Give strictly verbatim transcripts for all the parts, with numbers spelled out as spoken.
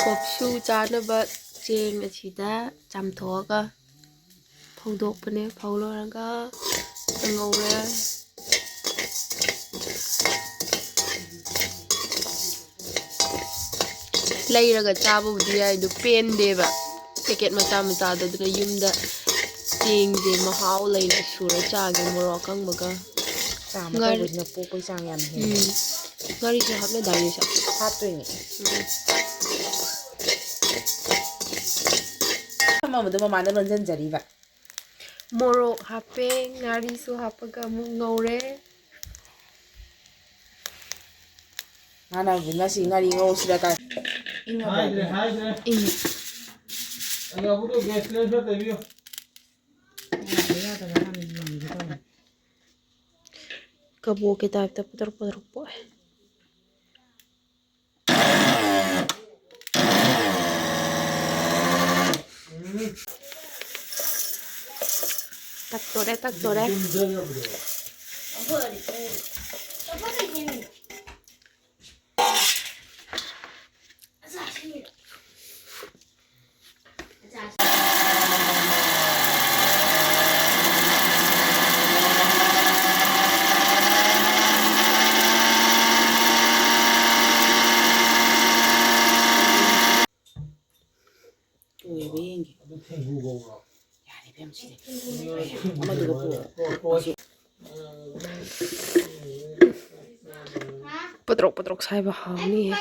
ꯀꯣꯞꯁꯨ ꯆꯥꯅꯕ ꯆꯦꯡ ꯑꯁꯤꯗ ꯆꯥꯝꯊꯣꯛꯑꯒ ꯐꯧꯗꯣꯛꯄꯅꯦ꯫ ꯐꯧ ꯂꯣꯏꯔꯒ ꯉꯧꯔꯦ꯫ ꯂꯩꯔꯒ ꯆꯥꯕꯕꯨꯗꯤ ꯌꯥꯏ, ꯑꯗꯨ ꯄꯦꯟꯗꯦꯕ ꯄꯦꯀꯦꯠ ꯃꯆꯥ ꯃꯆꯥꯗꯣ꯫ ꯑꯗꯨꯅ ꯌꯨꯝꯗ ꯆꯦꯡꯁꯦ ꯃꯍꯥꯎ ꯂꯩꯅ ꯁꯨꯔ ꯆꯥꯒꯦ, ꯃꯣꯔꯣꯛ ꯑꯀꯪꯕꯒ꯫ ꯆꯥꯝꯃ ꯉꯥꯔꯤ- ꯇꯧꯕꯁꯤꯅ ꯄꯣꯛꯄꯒꯤ ꯆꯥꯡ ꯌꯥꯝ ꯍꯦꯜꯂꯦ꯫ ꯎꯝ꯫ ꯉꯥꯔꯤꯁꯨ ꯍꯥꯞꯅꯗꯥꯏꯅꯦ ꯁꯦ? ꯍꯥꯞꯇꯣꯏꯅꯦ꯫ ꯎꯝ꯫ ꯊꯝꯃꯕꯗꯣ ꯃꯃꯥꯅ ꯂꯣꯟꯁꯤꯟꯖꯔꯤꯕ꯫ ꯃꯣꯔꯣꯛ ꯍꯥꯞꯄꯦ, ꯉꯥꯔꯤꯁꯨ ꯍꯥꯞꯄꯒ ꯑꯃꯨꯛ ꯉꯧꯔꯦ꯫ ꯃꯥꯅ ꯍꯧꯖꯤꯛ ꯉꯁꯤ ꯉꯥꯔꯤ ꯉꯧꯁꯤꯔ ꯀꯥꯏ꯫ ꯏꯪꯉꯕ꯭ꯔꯥ? ꯍꯥꯏꯗ꯭ꯔꯦ, ꯍꯥꯏꯗ꯭ꯔꯦ꯫ ꯏꯪꯉꯦ꯫ ꯑꯗꯣ ꯑꯕꯨꯗꯣ ꯒ꯭ꯌꯥꯁ ꯁꯤꯂꯤꯟꯗꯔ ꯇꯩꯕꯤꯌꯨ꯫ ꯀꯕꯣꯛꯀꯤ ꯇꯥꯏꯞꯇ ꯄꯣꯗ꯭ꯔꯣꯛ ꯄꯣꯗ꯭ꯔꯣꯛ ꯄꯣꯛꯑꯦ꯫ ꯇꯛꯇꯣꯔꯦ, ꯇꯛꯇꯣꯔꯦ꯫ ꯇꯣꯏꯕ ꯌꯦꯡꯒꯦ꯫ ꯌꯥꯔꯦ ꯏꯕꯦꯝ, ꯁꯤꯗꯤ꯫ ꯑꯃꯗꯨꯒ ꯄꯨꯔꯛꯑꯣ꯫ ꯄꯗ꯭ꯔꯣꯛ ꯄꯗ꯭ꯔꯣꯛ ꯁꯥꯏꯕ ꯍꯥꯎꯅꯤꯍꯦ꯫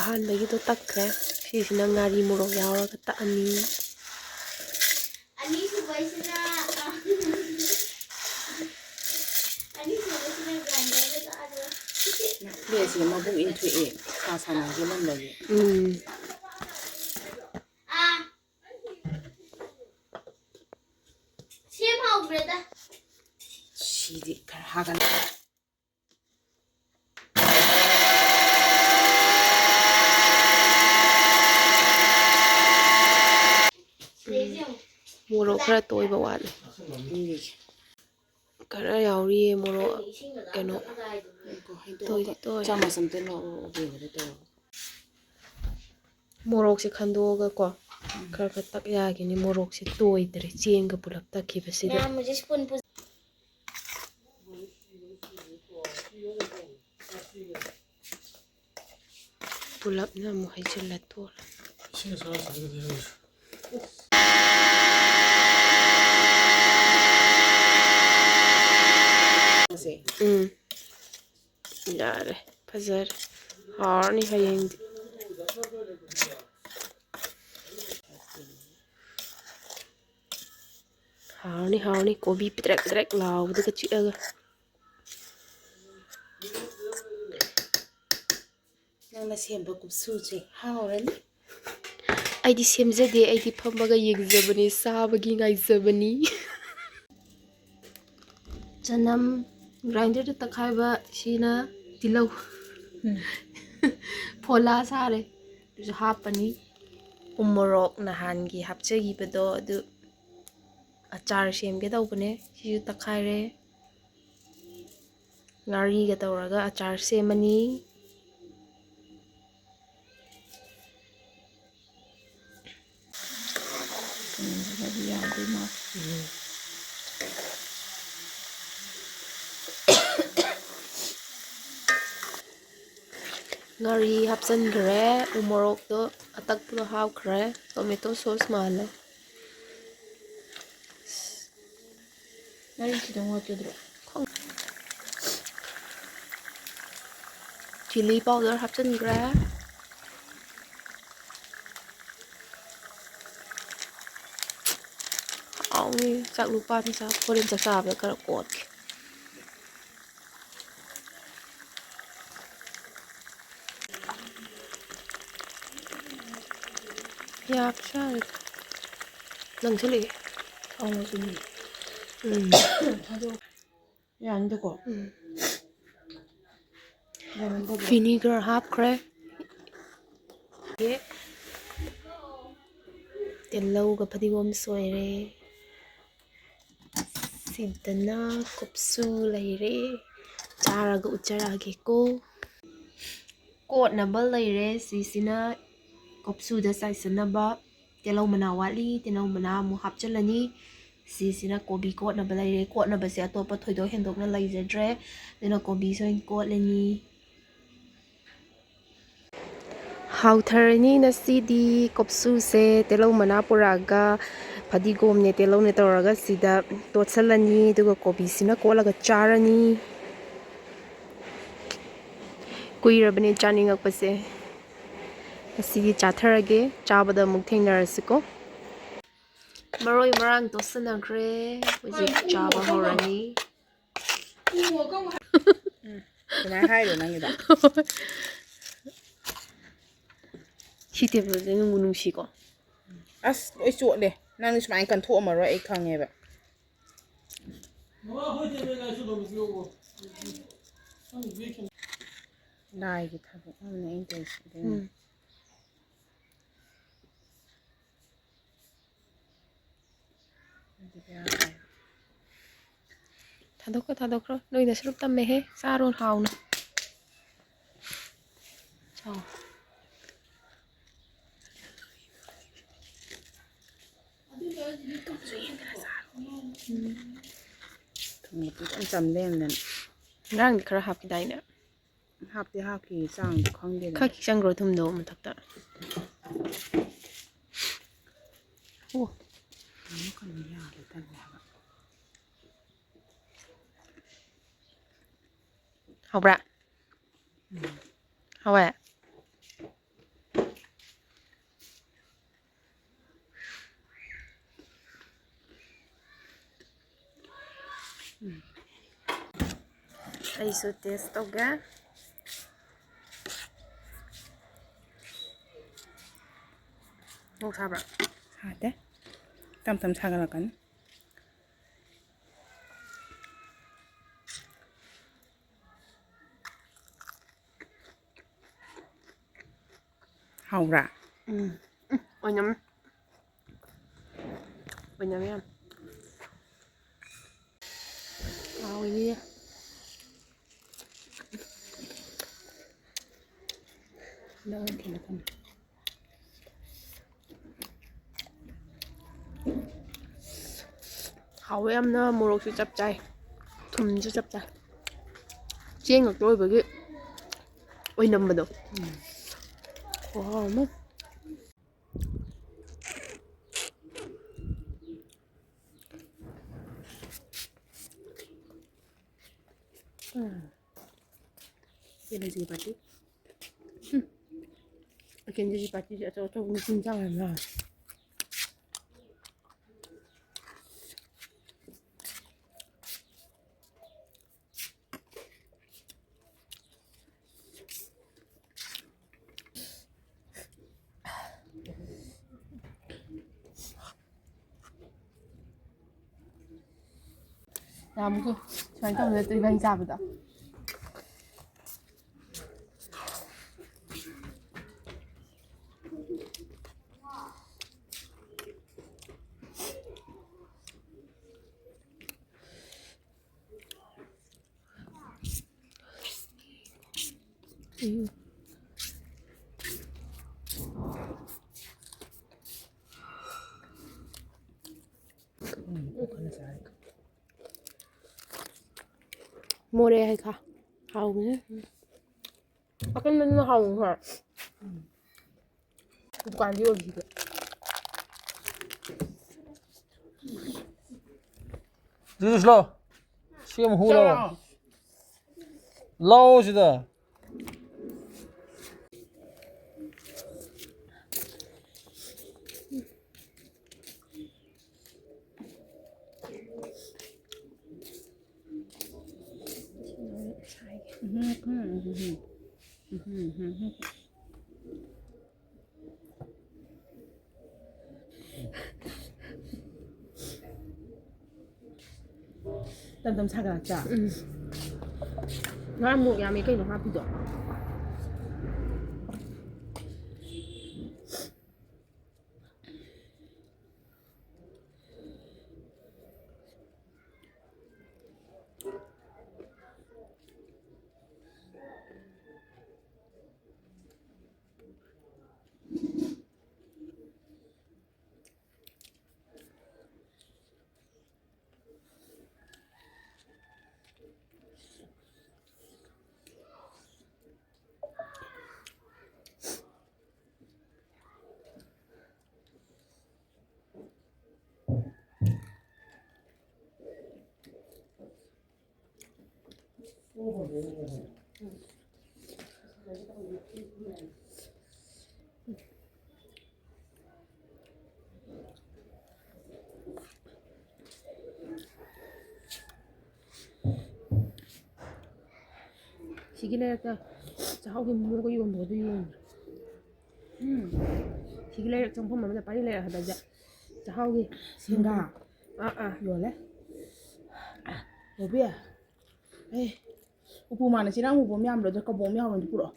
ꯑꯍꯥꯟꯕꯒꯤꯗꯣ ꯇꯛꯈ꯭ꯔꯦ꯫ ꯁꯤꯁꯤꯅ ꯉꯥꯔꯤ ꯃꯣꯔꯣꯛ ꯌꯥꯎꯔꯒ ꯇꯛꯑꯅꯤ꯫ ꯑꯅꯤꯁꯨꯕꯩꯁꯤꯅ, ꯑ, ꯑꯅꯤꯁꯨꯕꯁꯤꯅ ꯒ꯭ꯔꯥꯏꯟꯗꯔꯗ ꯇꯛꯑꯒ꯫ ꯄ꯭ꯂꯦꯠꯁꯦ ꯃꯕꯨꯛ ꯏꯟꯊꯣꯛꯑꯦ, ꯁꯥ ꯁꯥꯅ ꯍꯦꯜꯂꯝꯕꯒꯤ꯫ ꯎꯝ꯫ ꯑꯥ꯫ ꯁꯦꯝ ꯍꯧꯈ꯭ꯔꯦꯗ꯫ ꯁꯤꯗꯤ ꯈꯔ ꯍꯥꯒꯠꯂꯦ꯫ ꯃꯣꯔꯣꯛ ꯈꯔ ꯇꯣꯏꯕ ꯋꯥꯠꯂꯤ꯫ ꯈꯔ ꯌꯥꯎꯔꯤꯌꯦ ꯃꯣꯔꯣꯛ, ꯀꯩꯅꯣ, ꯇꯣꯏꯗꯤ ꯇꯣꯏ꯫ ꯆꯥꯃꯁ ꯑꯝꯇ ꯂꯧꯔꯣ, ꯑꯕꯦꯡꯒꯗ ꯇꯧꯔꯣ꯫ ꯃꯣꯔꯣꯛꯁꯦ ꯈꯟꯗꯣꯛꯑꯒꯀꯣ, ꯈꯔ ꯈꯔ ꯇꯛ ꯌꯥꯒꯤꯅꯤ꯫ ꯃꯣꯔꯣꯛꯁꯦ ꯇꯣꯏꯗ꯭ꯔꯦ ꯆꯦꯡꯒ ꯄꯨꯂꯞ ꯇꯛꯈꯤꯕꯁꯤꯗ꯫ ꯃꯌꯥꯝ ꯍꯧꯖꯤꯛ spoon ꯄꯨ- ꯄꯨꯂꯞꯅ ꯑꯃꯨꯛ ꯍꯩꯖꯤꯜꯂ ꯇꯣꯠꯂꯦ꯫ ꯏꯁꯤꯡ ꯑꯁꯥꯕ ꯁꯥꯍꯟꯒꯗꯕꯅꯤ꯫ ꯎꯝ꯫ ꯌꯥꯔꯦ꯫ ꯐꯖꯔꯦ꯫ ꯍꯥꯎꯔꯅꯤ ꯍꯌꯦꯡꯗꯤ꯫ ꯍꯥꯎꯔꯅꯤ, ꯍꯥꯎꯔꯅꯤ꯫ ꯀꯣꯕꯤ ꯄꯤꯗ꯭ꯔꯦꯛ ꯄꯤꯗ꯭ꯔꯦꯛ ꯂꯥꯎꯕꯗꯨꯒ ꯆꯤꯛꯑꯒ꯫ ꯅꯪꯅ ꯁꯦꯝꯕ ꯀꯨꯞꯁꯨꯁꯦ ꯍꯥꯎꯔꯅꯤ꯫ ꯑꯩꯗꯤ ꯁꯦꯝꯖꯗꯦ, ꯑꯩꯗꯤ ꯐꯝꯃꯒ ꯌꯦꯡꯖꯕꯅꯤ, ꯆꯥꯕꯒꯤ ꯉꯥꯏꯖꯕꯅꯤ꯫ ꯆꯅꯝ grinderꯗ ꯇꯛꯈꯥꯏꯕ, ꯁꯤꯅ ꯇꯤꯜꯍꯧ꯫ ꯎꯝ꯫ ꯐꯣꯂꯥ ꯁꯥꯔꯦ꯫ ꯑꯗꯨꯁꯨ ꯍꯥꯞꯄꯅꯤ꯫ ꯎ ꯃꯣꯔꯣꯛ ꯅꯍꯥꯟꯒꯤ ꯍꯥꯞꯆꯈꯤꯕꯗꯣ ꯑꯗꯨ ꯑꯆꯥꯔ ꯁꯦꯝꯒꯦ ꯇꯧꯕꯅꯦ꯫ ꯁꯤꯁꯨ ꯇꯛꯈꯥꯏꯔꯦ꯫ ꯉꯥꯔꯤꯒ ꯇꯧꯔꯒ ꯑꯆꯥꯔ ꯁꯦꯝꯃꯅꯤ꯫ ꯊꯨꯝꯁꯤꯒꯗꯤ ꯌꯥꯝꯗꯣꯏ ꯃꯥꯜꯂꯦ꯫ ꯎꯝ꯫ ꯉꯥꯔꯤ ꯍꯥꯞꯆꯤꯟꯈ꯭ꯔꯦ, ꯎ ꯃꯣꯔꯣꯛꯇꯣ ꯑꯇꯛꯄꯗꯣ ꯍꯥꯞꯈ꯭ꯔꯦ, tomato sauce ꯃꯥꯜꯂꯦ꯫ ꯉꯥꯔꯤ ꯈꯤꯇꯪ ꯋꯥꯠꯀꯗ꯭ꯔꯣ? Chilli powder ꯍꯥꯞꯆꯤꯟꯈ꯭ꯔꯦ꯫ ꯍꯥꯎꯅꯤ꯫ ꯆꯥꯛ ꯂꯨꯄꯥ ꯑꯅꯤ ꯆꯥ-, ꯍꯣꯔꯦꯟ ꯆꯥꯛ ꯆꯥꯕꯗ ꯈꯔ ꯀꯣꯠꯀꯦ꯫ ꯌꯥꯕꯁꯨ ꯌꯥꯔꯦꯗ꯫ ꯅꯪꯁꯤꯜꯂꯛꯑꯦ꯫ ꯑꯧ, ꯆꯨꯝꯃꯤ꯫ ꯎꯝ꯫ ꯊꯥꯗꯣꯛ-, ꯌꯥꯅꯤꯗꯀꯣ? ꯎꯝ꯫ ꯌꯥꯔꯝꯗꯕ꯭ꯔꯣ? Vinegar ꯍꯥꯞꯈ꯭ꯔꯦ꯫ ꯇꯤꯜꯍꯧꯒ ꯐꯗꯤꯒꯣꯝ ꯁꯣꯏꯔꯦ꯫ ꯁꯤꯗꯅ ꯀꯨꯞꯁꯨ ꯂꯩꯔꯦ꯫ ꯆꯥꯔꯒ ꯎꯠꯆꯔꯛꯑꯒꯦꯀꯣ꯫ ꯀꯣꯠꯅꯕ ꯂꯩꯔꯦ꯫ ꯁꯤꯁꯤꯅ ꯀꯣꯞꯁꯨꯗ ꯆꯥꯏꯁꯤꯟꯅꯕ ꯇꯤꯜꯍꯧ ꯃꯅꯥ ꯋꯥꯠꯂꯤ, ꯇꯤꯜꯍꯧ ꯃꯅꯥ ꯑꯃꯨꯛ ꯍꯥꯞꯆꯤꯜꯂꯅꯤ꯫ ꯁꯤꯁꯤꯅ ꯀꯣꯕꯤ ꯀꯣꯠꯅꯕ ꯂꯩꯔꯦ꯫ ꯀꯣꯠꯅꯕꯁꯦ ꯑꯇꯣꯞꯄ ꯊꯣꯏꯗꯣꯛ ꯍꯦꯟꯗꯣꯛꯅ ꯂꯩꯖꯗ꯭ꯔꯦ, ꯑꯗꯨꯅ ꯀꯣꯕꯤꯁꯦ ꯑꯣꯏꯅ ꯀꯣꯠꯂꯅꯤ꯫ ꯍꯥꯎꯊꯔꯅꯤ ꯉꯁꯤꯗꯤ ꯀꯣꯞꯁꯨꯁꯦ꯫ ꯇꯤꯜꯍꯧ ꯃꯅꯥ ꯄꯨꯔꯛꯑꯒ ꯐꯗꯤꯒꯣꯝꯅꯦ ꯇꯤꯜꯍꯧꯅꯦ ꯇꯧꯔꯒ ꯁꯤꯗ ꯇꯣꯠꯁꯜꯂꯅꯤ, ꯑꯗꯨꯒ ꯀꯣꯕꯤꯁꯤꯅ ꯀꯣꯠꯂꯒ ꯆꯥꯔꯅꯤ꯫ ꯀꯨꯏꯔꯕꯅꯦ ꯆꯥꯅꯤꯡꯉꯛꯄꯁꯦ꯫ ꯉꯁꯤꯗꯤ ꯆꯥꯊꯔꯒꯦ, ꯆꯥꯕꯗ ꯑꯃꯨꯛ ꯊꯦꯡꯅꯔꯁꯤꯀꯣ꯫ ꯃꯔꯣꯏ ꯃꯔꯥꯡ ꯇꯣꯠꯁꯟꯅꯈ꯭ꯔꯦ, ꯍꯧꯖꯤꯛ ꯆꯥꯕ ꯍꯧꯔꯅꯤ꯫ ꯎꯝ꯫ ꯑꯗꯨꯃꯥꯏꯅ ꯍꯥꯏꯔꯣ ꯅꯪꯒꯤꯗꯣ? ꯁꯤ ꯇꯦꯕꯜꯁꯦ ꯅꯨꯡꯕꯨ ꯅꯨꯡꯁꯤꯀꯣ꯫ ꯑꯁ, ꯂꯣꯏ ꯆꯣꯠꯂꯦ꯫ ꯅꯪꯗꯤ ꯁꯨꯃꯥꯏꯅ ꯀꯟꯊꯣꯛꯑꯝꯃꯔꯣꯏ, ꯑꯩ ꯈꯪꯉꯦꯕ꯫ ꯂꯥꯏꯒꯤ ꯊꯕꯛ ꯑꯃꯅꯦ ꯑꯩꯅ ꯇꯧꯔꯤꯁꯦ, ꯑꯗꯨꯅ꯫ ꯎꯝ꯫ ꯊꯥꯗꯣꯛꯈ꯭ꯔꯣ, ꯊꯥꯗꯣꯛꯈ꯭ꯔꯣ꯫ ꯅꯣꯏꯗ ꯁꯔꯨꯛ ꯇꯝꯃꯦꯍꯦ꯫ ꯆꯥꯔꯣ ꯍꯥꯎꯅ꯫ ꯆꯥꯎ꯫ ꯊꯨꯝꯒ ꯄꯨꯡꯆꯝ ꯆꯝ ꯂꯩꯔꯝꯗꯅ꯫ ꯉꯔꯥꯡꯗꯤ ꯈꯔ ꯍꯥꯞꯈꯤꯗꯥꯏꯅꯦ? ꯍꯥꯞꯇꯤ ꯍꯥꯞꯈꯤ, ꯆꯥꯡꯗꯣ ꯈꯪꯗꯦꯗꯅ꯫ ꯈꯔ ꯈꯤꯛ ꯆꯪꯈ꯭ꯔꯣ ꯊꯨꯝꯗꯣ ꯃꯊꯛꯇ꯫ ꯑꯣ꯫ ꯑꯃꯨꯛ ꯀꯩꯅꯣ ꯌꯥꯜꯂꯦ ꯇꯜꯂꯦ ꯍꯥꯏꯕ꯫ ꯍꯥꯎꯕ꯭ꯔꯥ? ꯎꯝ꯫ ꯍꯥꯎꯋꯦ? ꯑꯩꯁꯨ ꯇꯦꯁ ꯇꯧꯒꯦ꯫ ꯃꯣꯔꯣꯛ ꯁꯥꯕ꯭ꯔꯥ? ꯁꯥꯗꯦ꯫ ꯇꯞ ꯇꯞ ꯁꯥꯒꯠꯂꯛꯀꯅꯤ꯫ ꯍꯥꯎꯕ꯭ꯔꯥ? ꯎꯝ꯫ ꯎꯝ, ꯑꯣꯏꯅꯝꯃꯦ꯫ ꯑꯣꯏꯅꯝꯃꯦ ꯌꯥꯝ꯫ ꯍꯥꯎꯋꯤꯅꯦ꯫ ꯂꯧꯔ ꯊꯤꯜꯂꯛꯀꯅꯤ꯫ ꯍꯥꯎꯋꯦ ꯌꯥꯝꯅ, ꯃꯣꯔꯣꯛꯁꯨ ꯆꯞ ꯆꯥꯏ, ꯊꯨꯝꯁꯨ ꯆꯞ ꯆꯥꯏ꯫ ꯆꯦꯡ ꯉꯥꯛꯇ ꯑꯣꯏꯕꯒꯤ ꯑꯣꯏꯅꯝꯕꯗꯣ꯫ ꯎꯝ꯫ ꯈꯨꯍꯥꯎ ꯑꯃ꯫ ꯎꯝ꯫ ꯀꯦꯟꯗꯤꯁꯤ ꯄꯥꯔꯇꯤ꯫ ꯎꯝ꯫ ꯀꯦꯟꯗꯤꯁꯤ ꯄꯥꯔꯇꯤꯁꯦ ꯑꯆꯧ ꯑꯆꯧꯕ ꯃꯆꯤꯟ ꯃꯆꯥ ꯃꯌꯥꯝ ꯌꯥꯎꯋꯦ꯫ ꯌꯥꯝ ꯀꯨꯏ ꯁꯨꯃꯥꯏꯅ ꯇꯧꯕ ꯅꯠꯇ꯭ꯔꯣ ꯏꯕꯥꯅꯤ ꯆꯥꯕꯗꯣ? ꯃꯣꯔꯦ ꯍꯩꯈꯥ ꯍꯥꯎꯕꯅꯦ꯫ ꯑꯀꯟꯕꯗꯨꯅ ꯍꯥꯎꯕꯅꯦ ꯈꯔ꯫ ꯗꯨꯀꯥꯟꯗꯤ ꯑꯣꯏꯕꯁꯤꯗꯤ꯫ ꯖꯨꯁ ꯂꯥꯎ꯫ ꯁꯤ ꯑꯃ ꯍꯨ ꯂꯥꯎ꯫ ꯂꯥꯎ ꯁꯤꯗ꯫ ꯇꯝ ꯇꯝ ꯁꯥꯒꯠꯂꯛꯇ꯭ꯔꯥ? ꯎꯝ꯫ ꯉꯔꯥꯡ ꯃꯣꯔꯣꯛ ꯌꯥꯝꯃꯦ ꯀꯩꯅꯣ ꯍꯥꯞꯄꯤꯗꯣ? ꯁꯤꯒꯤ ꯂꯩꯔꯛꯇ ꯆꯥꯛꯍꯥꯎꯒꯤ ꯃꯔꯨꯒ ꯌꯣꯟꯕꯗꯣ ꯑꯗꯨ ꯌꯣꯟꯕ꯭ꯔꯥ? ꯎꯝ꯫ ꯁꯤꯒꯤ ꯂꯩꯔꯛ ꯆꯪꯐꯝ ꯑꯃꯗ ꯄꯔꯤ ꯂꯩꯔꯛ ꯍꯥꯏꯕꯁꯦ ꯆꯥꯛꯍꯥꯎꯒꯤ ꯁꯤꯡꯒꯥ꯫ ꯑꯥ, ꯑꯥ꯫ ꯌꯣꯜꯂꯦ꯫ ꯕꯣꯕꯤ, ꯑꯦ, ꯎꯄꯨ ꯃꯥꯅ ꯆꯦꯔꯪ ꯑꯃꯨꯕ ꯑꯃ ꯌꯥꯝꯕ꯭ꯔꯣ? ꯑꯗꯣ ꯀꯕꯣꯛ ꯑꯃ ꯌꯥꯎꯕꯅꯤ, ꯄꯨꯔꯛꯑꯣ꯫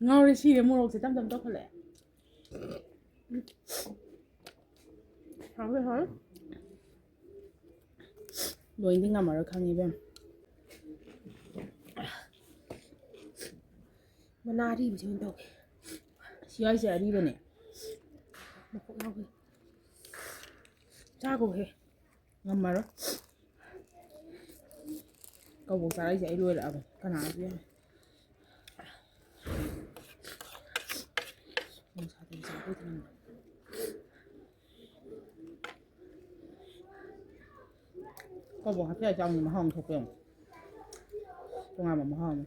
ꯉꯥꯎꯔꯦ, ꯁꯤꯔꯦ, ꯃꯣꯔꯣꯛꯁꯦ ꯇꯞ ꯇꯞ ꯇꯧꯈꯠꯂꯛꯑꯦ꯫ ꯍꯥꯎꯋꯦ, ꯍꯥꯎꯋꯦ꯫ ꯂꯣꯏꯅꯗꯤ ꯉꯝꯃꯔꯣꯏ ꯈꯪꯉꯤ, ꯏꯕꯦꯝꯃ꯫ ꯃꯅꯥ ꯑꯔꯤꯕꯁꯦ ꯑꯣꯏꯅ ꯇꯧꯒꯦ꯫ ꯁꯤ ꯍꯥꯏꯁꯦ ꯑꯔꯤꯕꯅꯦ꯫ ꯃꯀꯣꯛ ꯌꯥꯎꯕꯅꯦ꯫ ꯆꯥꯈꯣꯍꯦ꯫ ꯉꯝꯃꯔꯣꯏ꯫ ꯀꯕꯣꯛ ꯆꯥꯔꯛꯏꯁꯦ ꯑꯩ ꯂꯣꯏꯔꯛꯑꯕꯅꯤ꯫ ꯀꯅꯥꯁꯨ ꯌꯥꯔꯦ꯫ ꯅꯨꯡꯁꯥꯗ ꯆꯥꯕꯩꯗꯤ ꯉꯝꯃꯣꯏ꯫ ꯀꯕꯣꯛ ꯍꯥꯞꯆꯤꯜꯂ ꯆꯥꯕꯅꯤ ꯃꯍꯥꯎ ꯑꯃ ꯊꯣꯛꯄ ꯌꯦꯡꯉꯨ꯫ ꯇꯣꯉꯥꯟꯕ ꯃꯍꯥꯎ ꯑꯃ꯫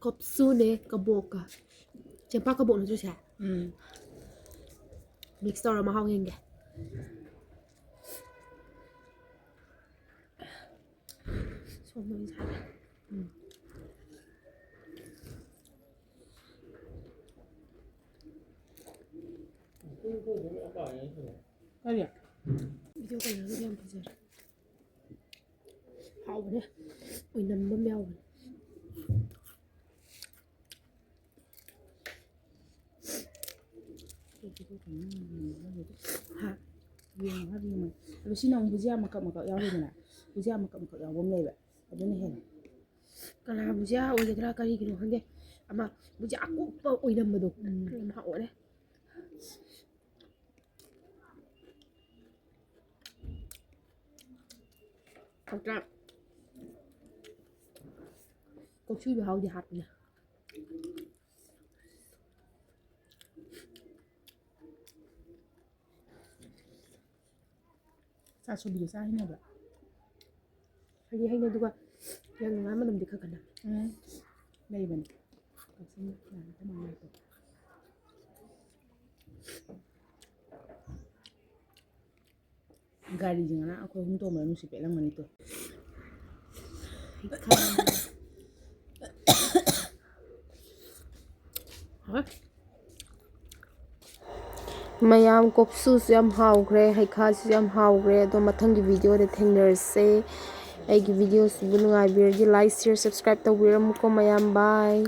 ꯀꯞꯁꯨꯅꯦ, ꯀꯕꯣꯛꯀ꯫ ꯆꯦꯝꯄꯥꯛ ꯀꯕꯣꯛ ꯅꯠꯇ꯭ꯔꯣ ꯁꯦ? ꯎꯝ꯫ Mix ꯇꯧꯔ ꯃꯍꯥꯎ ꯌꯦꯡꯒꯦ꯫ ꯁꯣꯝꯗ ꯑꯣꯏꯅ ꯁꯥꯒꯦ꯫ ꯎꯝ꯫ ꯀꯔꯤ? Video colourꯒꯗꯤ ꯌꯥꯝ ꯐꯖꯔꯦ꯫ ꯍꯥꯎꯕꯅꯦ꯫ ꯑꯣꯏꯅꯝꯕ ꯑꯃ ꯌꯥꯎꯕꯅꯦ꯫ ꯍꯥ? ꯌꯦꯡꯉꯣ ꯍꯥꯏꯕ ꯌꯦꯡꯉꯣ꯫ ꯑꯗꯣ ꯁꯤꯅ ꯑꯃꯨꯛ ꯕꯨꯖꯤꯌꯥ ꯃꯀꯛ ꯃꯀꯛ ꯌꯥꯎꯔꯤꯗꯅ꯫ ꯕꯨꯖꯤꯌꯥ ꯃꯀꯛ ꯃꯀꯛ ꯌꯥꯎꯕ ꯑꯃ ꯂꯩꯕ꯫ ꯑꯗꯨꯅ ꯍꯦꯟꯅ꯫ ꯀꯂꯥ ꯕꯨꯖꯤꯌꯥ ꯑꯣꯏꯒꯗ꯭ꯔꯥ ꯀꯔꯤꯒꯤꯅꯣ ꯈꯪꯗꯦ꯫ ꯑꯃ ꯕꯨꯖꯤꯌꯥ ꯑꯀꯨꯞꯄ ꯑꯣꯏꯅꯝꯕꯗꯣ꯫ ꯎꯝ꯫ ꯌꯥꯝ ꯍꯥꯎꯕꯅꯦ꯫ ꯈꯛꯇ ꯀꯣꯛꯁꯨꯕꯤ ꯍꯥꯎꯗꯤ ꯍꯥꯞꯄꯅꯦ꯫ ꯆꯥꯁꯨꯕꯤꯗꯣ ꯆꯥ ꯍꯩꯅꯕ꯭ꯔꯥ? ꯍꯩꯗꯤ ꯍꯩꯅꯦ, ꯑꯗꯨꯒ ꯌꯥꯝ ꯅꯨꯡꯉꯥꯏ, ꯃꯅꯝꯗꯤ ꯈꯔ ꯀꯟꯅ ꯎꯝ꯫ ꯂꯩꯕꯅꯤ꯫ ꯀꯛꯆꯤꯡ ꯌꯥꯝ ꯀꯟꯅ ꯅꯨꯡꯉꯥꯏꯇꯦ꯫ ꯒꯥꯔꯤꯁꯤꯡ ꯉꯔꯥꯡ ꯑꯩꯈꯣꯏ ꯑꯍꯨꯝ ꯇꯣꯡꯕꯗ ꯅꯨꯡꯁꯤꯠ ꯄꯦꯠꯂꯝꯒꯅꯤ ꯇꯣ꯫ ꯍꯣꯏ꯫ ꯃꯌꯥꯝ, ꯀꯣꯞꯁꯨꯁꯨ ꯌꯥꯝ ꯍꯥꯎꯈ꯭ꯔꯦ, ꯍꯩꯈꯥꯁꯨ ꯌꯥꯝ ꯍꯥꯎꯈ꯭ꯔꯦ꯫ ꯑꯗꯣ ꯃꯊꯪꯒꯤ ꯚꯤꯗꯤꯑꯣꯗ ꯊꯦꯡꯅꯔꯁꯦ꯫ ꯑꯩꯒꯤ ꯚꯤꯗꯤꯑꯣꯁꯤꯕꯨ ꯅꯨꯡꯉꯥꯏꯕꯤꯔꯗꯤ like, share, subscribe ꯇꯧꯕꯤꯔꯝꯃꯨꯀꯣ ꯃꯌꯥꯝ꯫ Bye꯫